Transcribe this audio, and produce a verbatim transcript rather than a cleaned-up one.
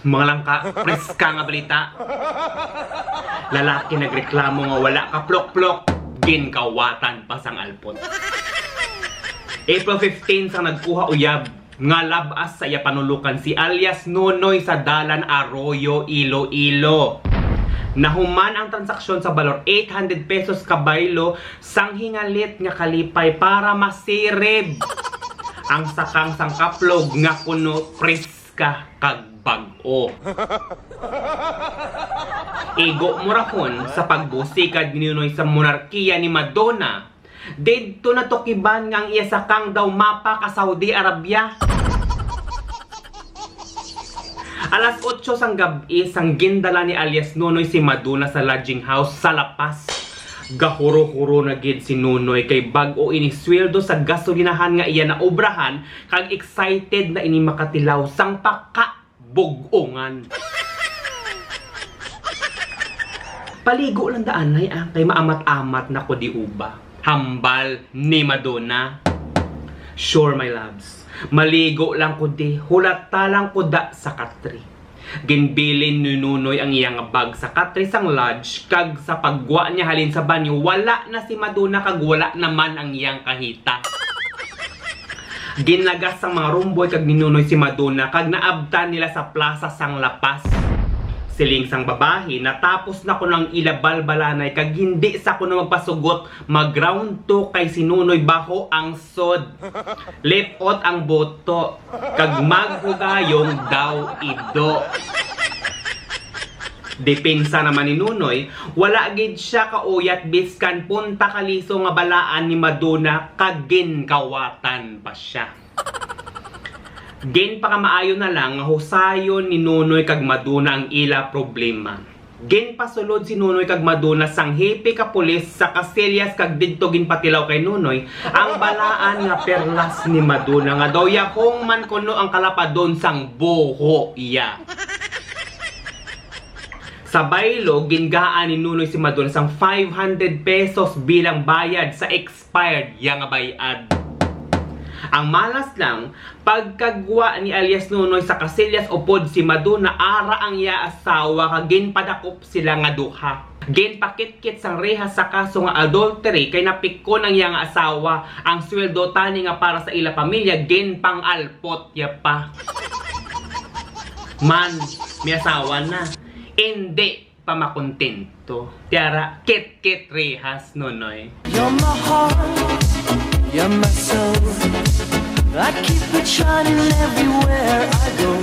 Mga langka, preska nga balita. Lalaki nagreklamo nga wala ka plok-plok, ginkawatan pa sang alpot. April fifteen sang nagkuha uyab nga lab-as sa iya panulukan si alias Nonoy sa Dalan Arroyo, Iloilo. Nahuman ang transaksyon sa balor eight hundred pesos kabaylo sang hingalit nga kalipay para masirib ang sakang sang kaplog nga kuno preska kag bag-o. Igo mo rahon sa pagbusikad ni Nonoy sa monarkiya ni Madonna, didto natukiban nga ang iya sakang daw mapa ka Saudi Arabia. Alas otso sang gab-i sang gindala ni alias Nonoy si Madonna sa lodging house sa La Paz. Gahuro-huro na gid si Nonoy kay bag-o ini sweldo sa gasolinahan nga iya naobrahan kag excited na ini makatilaw sang pakabug-ongan. Paligo lang da anay, ah, kay maamat-amat na ko di uba. Hambal ni Madonna. Sure, my loves. Maligo lang ko di, hulata lang ko da sa katre. Ginbilin ni Nonoy ang iya nga bag sa katre sang lodge, kag sa paggwa niya halin sa banyo, wala na si Madonna kag wala naman ang iyang kahita. Ginlagas sang mga rumboy kag ni Nonoy si Madonna kag naabtan nila sa plaza sang La Paz. Siling sang babayi, natapos na kuno ang ila balbalanay kag hindi sa kuno magpasugot, mag-round two kay si Nonoy baho ang sod. Lip-ot ang buto kag maghugayong daw ido. Depensa naman ni Nonoy, wala gid siya kauyat biskan punta kaliso nga balaan ni Madonna kag ginkawatan pa siya. Ginpakamaayo na lang nga husayon ni Nonoy kag Madonna ang ila problema. Ginpasulod si Nonoy kag Madonna sang hepe ka pulis sa Casillas kag didto ginpatilaw kay Nonoy ang balaan nga perlas ni Madonna nga daw yahong man kuno ang kalapadon sang buho iya. Sa baylo, gingaan ni Nonoy si Madonna sang five hundred pesos bilang bayad sa expired iya nga bayad. Ang malas lang, pagkagwa ni alias Nonoy sa Casillas upod si Madonna, ara ang iya asawa kag ginpadakop sila nga duha. Ginpakitkit sang rehas sa kaso nga adultery kay napikon ang iya nga asawa. Ang sweldo tani nga para sa ila pamilya ginpang-alpot iya pa. Man, may asawa na. Indi pa makontento. Tiara, kit-kit rehas, Nonoy. You're my heart, you're my soul. I keep it shining everywhere I go.